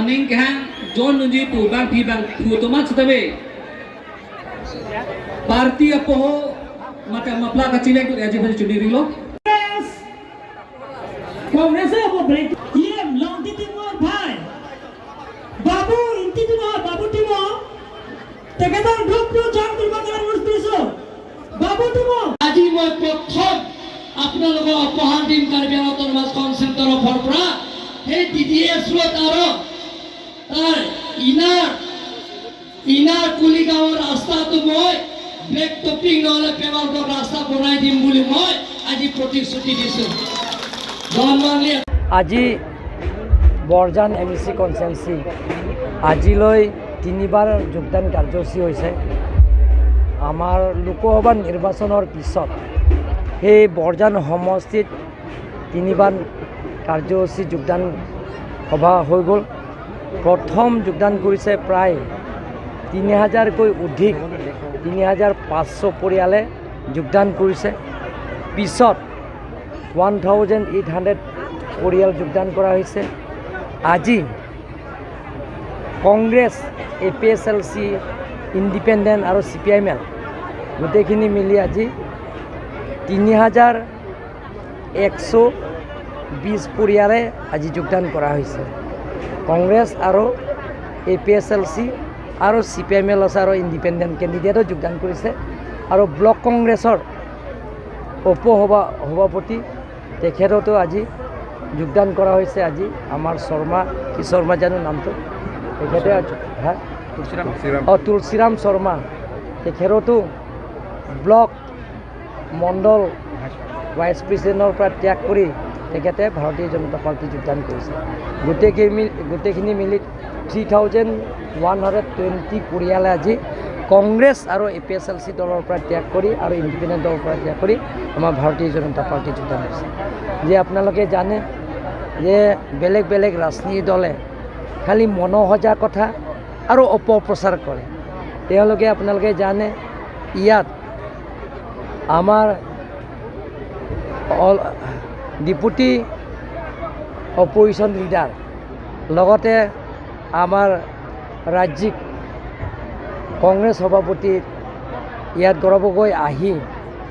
Aning kehang John Nunji pu bang pi bang pu tomat setabe parti apoho maka mapla ka chilek tu aji bhari chuni ringlo Congress abo break EM langti timor bhai babu inti tu babu timo তেখেতৰ গ্ৰুপটো join কৰিব কাৰণে অনুৰোধ কৰিছো বাবু timo আজি মই প্ৰথম আপোনালোকক উপহাৰ দিম কাৰ্বি আংলং অট'নমাছ কাউন্সিল তৰফৰ পৰা সেই ডি ডি এছ ৰোড আৰু তাৰ ইনাৰ ইনাৰ কুলিগাঁৱৰ ৰাস্তাটো মই ব্লেক টপিং নহ'লে পেভাৰ ব্লক ৰাস্তা বনাই দিম বুলি মই আজি প্ৰতিশ্ৰুতি দিছোঁ। ধন্যবাদ। আজি Borjan M E C constituency আজিলৈ তিনিবাৰ যোগদান কাৰ্যসূচী হৈছে। আমাৰ লোকসভা নিৰ্বাচনৰ পিছত সেই বৰজান সমষ্টিত তিনিবাৰ কাৰ্যসূচী যোগদান সভা হৈ গ'ল। প্ৰথম যোগদান কৰিছে প্ৰায় 3000কৈ অধিক, 3500 পৰিয়ালে যোগদান কৰিছে। পিছত 1800 পৰিয়াল যোগদান কৰা হৈছে। আজি Congress, A P S L C, independent আৰু C P I am L গোটেইখিনি মিলি আজি 3120 পৰিয়ালে আজি যোগদান কৰা হৈছে। কংগ্ৰেছ আৰু A P S L C আৰু C P I am L আছে আৰু ইণ্ডিপেণ্ডেণ্ট কেণ্ডিডেটো যোগদান কৰিছে। আৰু ব্লক কংগ্ৰেছৰ উপ সভাপতি তেখেততো আজি যোগদান কৰা হৈছে। আজি আমাৰ শৰ্মা, কি শৰ্মা জানো নামটো, তেখেতে হা অঁ তুলসীৰাম শৰ্মা, তেখেততো ব্লক মণ্ডল ভাইচ প্ৰেচিডেণ্টৰ পৰা ত্যাগ কৰি তেখেতে ভাৰতীয় জনতা পাৰ্টীত যোগদান কৰিছে। গোটেইখিনি মিলি 3120 পৰিয়ালে আজি কংগ্ৰেছ আৰু A P S L C দলৰ পৰা ত্যাগ কৰি আৰু ইণ্ডিপেণ্ডেণ্ট দলৰ পৰা ত্যাগ কৰি আমাৰ ভাৰতীয় জনতা পাৰ্টীত যোগদান কৰিছে। যে আপোনালোকে জানে যে বেলেগ বেলেগ ৰাজনীতি দলে খালি মনোসজা কথা আৰু অপপ্ৰচাৰ কৰে। তেওঁলোকে আপোনালোকে জানে ইয়াত আমাৰ অল ডিপুটি অপজিশ্যন লিডাৰ, লগতে আমাৰ ৰাজ্যিক কংগ্ৰেছ সভাপতি ইয়াত গৌৰৱ গগৈ আহি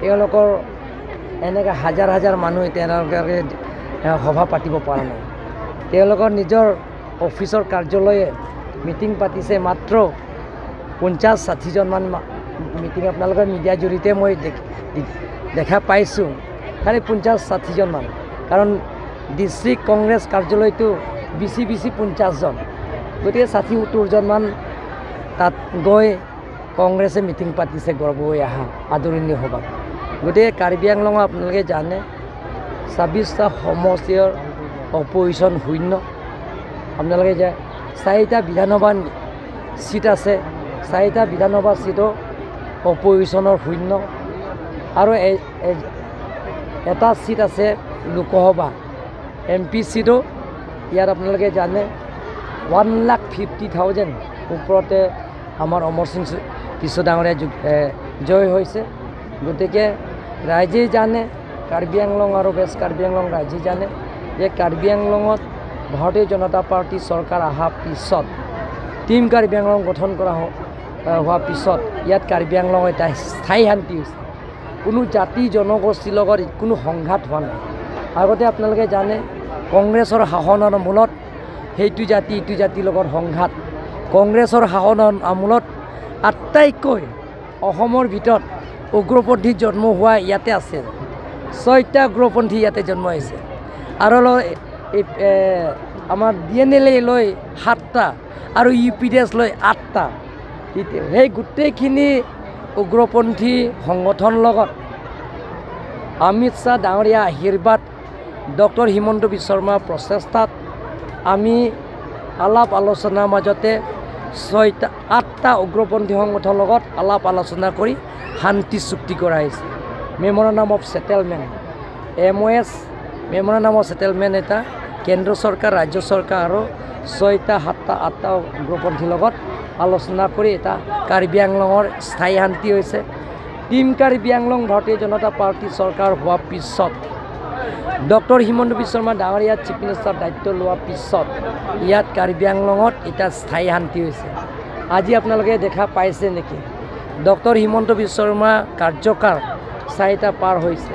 তেওঁলোকৰ এনেকৈ হাজাৰ হাজাৰ মানুহে তেওঁলোকে সভা পাতিব পৰা নাই। তেওঁলোকৰ নিজৰ অফিচৰ কাৰ্যালয়ে মিটিং পাতিছে মাত্ৰ 50-60জনমান মিটিং। আপোনালোকৰ মিডিয়াৰ জৰিয়তে মই দেখা পাইছোঁ খালি 50-60জনমান, কাৰণ ডিষ্ট্ৰিক্ট কংগ্ৰেছ কাৰ্যালয়টো বেছি বেছি 50জন, গতিকে 60-70জনমান তাত গৈ কংগ্ৰেছে মিটিং পাতিছে গৌৰৱ গগৈ অহা আদৰণি সভাত। গতিকে কাৰ্বি আংলঙৰ আপোনালোকে জানে 26টা সমষ্টিৰ অপজিশ্যন শূন্য। আপোনালোকে যে চাৰিটা বিধানসভা চিট আছে, চাৰিটা বিধানসভা চিটো অপজিশ্যনৰ শূন্য আৰু এটা চিট আছে লোকসভা এম পি চিটো। ইয়াত আপোনালোকে জানে 1,50,000 ওপৰতে আমাৰ অমৰ সিং টিছো ডাঙৰীয়া জয় হৈছে। গতিকে ৰাইজেই জানে কাৰ্বি আংলং আৰু ৱেষ্ট কাৰ্বি আংলং ৰাইজে জানে যে কাৰ্বি আংলঙত ভাৰতীয় জনতা পাৰ্টী চৰকাৰ অহাৰ পিছত টীম কাৰ্বি আংলং গঠন কৰা হোৱাৰ পিছত ইয়াত কাৰ্বি আংলঙত এটা স্থায়ী শান্তি হৈছে। কোনো জাতি জনগোষ্ঠীৰ লগত কোনো সংঘাত হোৱা নাই। আগতে আপোনালোকে জানে কংগ্ৰেছৰ শাসনৰ মূলত সেইটো জাতি ইটো জাতিৰ লগত সংঘাত। কংগ্ৰেছৰ শাসনৰ আমোলত আটাইতকৈ অসমৰ ভিতৰত উগ্ৰপন্থী জন্ম হোৱা ইয়াতে আছে। ছয়টা উগ্ৰপন্থী ইয়াতে জন্ম হৈছে আৰু এই আমাৰ ডি এন এল এ লৈ সাতটা আৰু ইউ পি ডি এছ লৈ আঠটা। সেই গোটেইখিনি উগ্ৰপন্থী সংগঠনৰ লগত অমিত শ্বাহ ডাঙৰীয়া আশীৰ্বাদ, ডক্টৰ হিমন্ত বিশ্ব শৰ্মাৰ প্ৰচেষ্টাত আমি আলাপ আলোচনাৰ মাজতে ছয়টা আঠটা উগ্ৰপন্থী সংগঠনৰ লগত আলাপ আলোচনা কৰি শান্তি চুক্তি কৰা হৈছে। Memorandum of settlement, MOS, memorandum of settlement এটা কেন্দ্ৰ চৰকাৰ, ৰাজ্য চৰকাৰ আৰু ছয়টা সাতটা আঠটা উগ্ৰপন্থীৰ লগত আলোচনা কৰি এটা কাৰ্বি আংলঙৰ স্থায়ী শান্তি হৈছে। টীম কাৰ্বি আংলং ভাৰতীয় জনতা পাৰ্টী চৰকাৰ হোৱাৰ পিছত ডক্টৰ হিমন্ত বিশ্ব শৰ্মা ডাঙৰীয়া চিফ মিনিষ্টাৰ দায়িত্ব লোৱাৰ পিছত ইয়াত কাৰ্বি আংলঙত এতিয়া স্থায়ী শান্তি হৈছে। আজি আপোনালোকে দেখা পাইছে নেকি, ডক্টৰ হিমন্ত বিশ্ব শৰ্মা কাৰ্যকাল 4টা পাৰ হৈছে।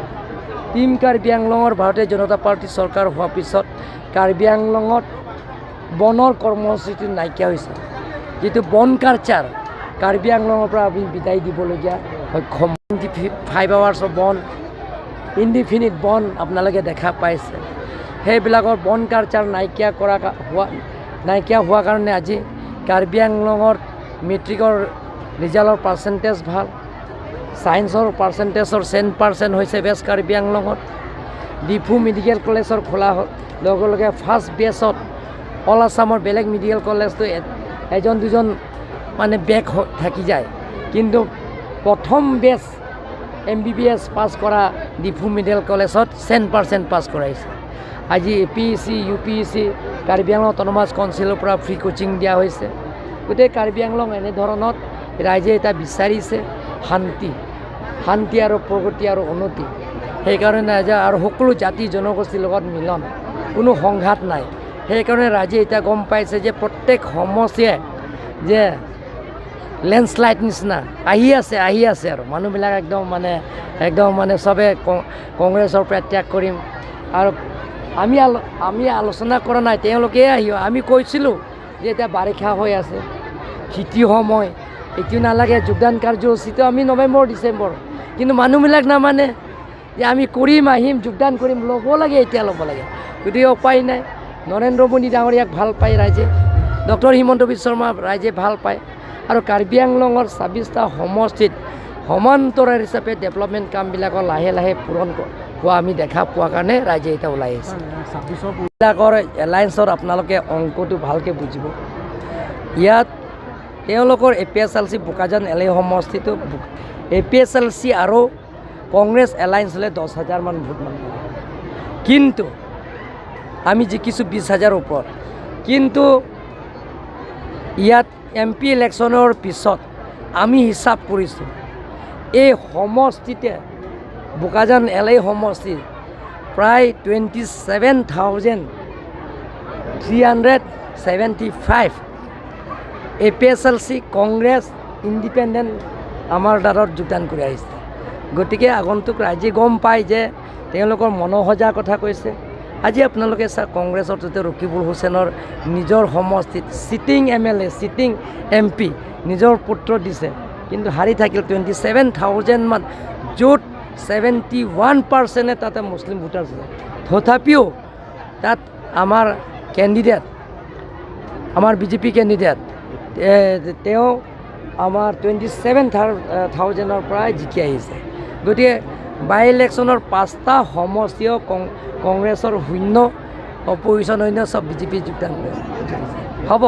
টীম কাৰ্বি আংলঙৰ ভাৰতীয় জনতা পাৰ্টী চৰকাৰ হোৱাৰ পিছত কাৰ্বি আংলঙত বনৰ কৰ্মসূচীটো নাইকিয়া হৈছে। যিটো বন কালচাৰ কাৰ্বি আংলঙৰ পৰা আমি বিদায় দিবলগীয়া সক্ষম। 25 আৱাৰ্ছৰ বন, ইনডিফিনিট বন আপোনালোকে দেখা পাইছে। সেইবিলাকৰ বন কালচাৰ নাইকিয়া হোৱাৰ কাৰণে আজি কাৰ্বি আংলঙত মেট্ৰিকৰ ৰিজাল্টৰ পাৰ্চেণ্টেজ ভাল, ছায়েন্সৰ পাৰ্চেণ্টেজৰ 10% হৈছে ৱেষ্ট কাৰ্বি আংলঙত। ডিফু মেডিকেল কলেজৰ খোলা লগে লগে ফাৰ্ষ্ট বেচত অল আছামৰ বেলেগ মেডিকেল কলেজটো এজন দুজন মানে বেক থাকি যায়, কিন্তু প্ৰথম বেচ MBBS পাছ কৰা ডিফু মেডিকেল কলেজত 10% পাছ কৰাইছে। আজি APSC, UPSC, Karbi Anglong autonomous কাউন্সিলৰ পৰা ফ্ৰী কোচিং দিয়া হৈছে। গোটেই কাৰ্বি আংলং এনেধৰণত ৰাইজে এতিয়া বিচাৰিছে শান্তি, শান্তি আৰু প্ৰগতি আৰু উন্নতি। সেইকাৰণে ৰাইজে আৰু সকলো জাতি জনগোষ্ঠীৰ লগত মিলন, কোনো সংঘাত নাই। সেইকাৰণে ৰাইজে এতিয়া গম পাইছে যে প্ৰত্যেক সমষ্টিয়ে যে লেণ্ডশ্লাইড নিচিনা আহি আছে, আহি আছে আৰু মানুহবিলাক একদম মানে চবে কংগ্ৰেছৰ পৰা ত্যাগ কৰিম। আৰু আমি আলোচনা কৰা নাই, তেওঁলোকে আহিব। আমি কৈছিলোঁ যে এতিয়া বাৰিষা হৈ আছে, খেতি সময়, এইটো নালাগে যোগদান কাৰ্যসূচীটো আমি নৱেম্বৰ ডিচেম্বৰ, কিন্তু মানুহবিলাক নামানে যে আমি কৰিম, আহিম, যোগদান কৰিম, ল'ব লাগে, এতিয়া ল'ব লাগে। গতিকে উপায় নাই। নৰেন্দ্ৰ মোদী ডাঙৰীয়াক ভাল পায় ৰাইজে, ডক্টৰ হিমন্ত বিশ্ব শৰ্মা ৰাইজে ভাল পায়। আৰু কাৰ্বি আংলঙৰ 26টা সমষ্টিত সমান্তৰাল হিচাপে ডেভেলপমেণ্ট কামবিলাকৰ লাহে লাহে পূৰণ হোৱা আমি দেখা পোৱাৰ কাৰণে ৰাইজে এতিয়া ওলাই আহিছে। বিলাকৰ এলায়েন্সৰ আপোনালোকে অংকটো ভালকৈ বুজিব। ইয়াত তেওঁলোকৰ APSLC Bokajan L এ সমষ্টিটো APSLC আৰু কংগ্ৰেছ এলায়েন্স হ'লে 10,000মান ভোট মান পাব, কিন্তু আমি জিকিছোঁ 20,000 ওপৰত। কিন্তু ইয়াত এম পি ইলেকশ্যনৰ পিছত আমি হিচাপ কৰিছোঁ এই সমষ্টিতে বোকাজান এল এ সমষ্টি প্ৰায় 27,375 APSLC Congress independent আমাৰ দ্বাৰত যোগদান কৰি আহিছে। গতিকে আগন্তুক ৰাইজে গম পায় যে তেওঁলোকৰ মনোসজা কথা কৈছে। আজি আপোনালোকে চাওক, কংগ্ৰেছৰ তাতে ৰকিবুল হুছেইনৰ নিজৰ সমষ্টিত sitting MLA, sitting MP নিজৰ পুত্ৰ দিছে, কিন্তু হাৰি থাকিল 27,000 মান, য'ত 71% তাতে মুছলিম ভোটাৰ আছে। তথাপিও তাত আমাৰ কেণ্ডিডেট, আমাৰ বিজেপি কেণ্ডিডেট, তেওঁ আমাৰ 27,000ৰ পৰাই জিকি আহিছে। গতিকে বাই ইলেকশ্যনৰ 5টা সমষ্টিও কংগ্ৰেছৰ শূন্য, অপজিশ্যন শূন্য, চব বিজেপি যোগদান কৰিছে। হ'ব।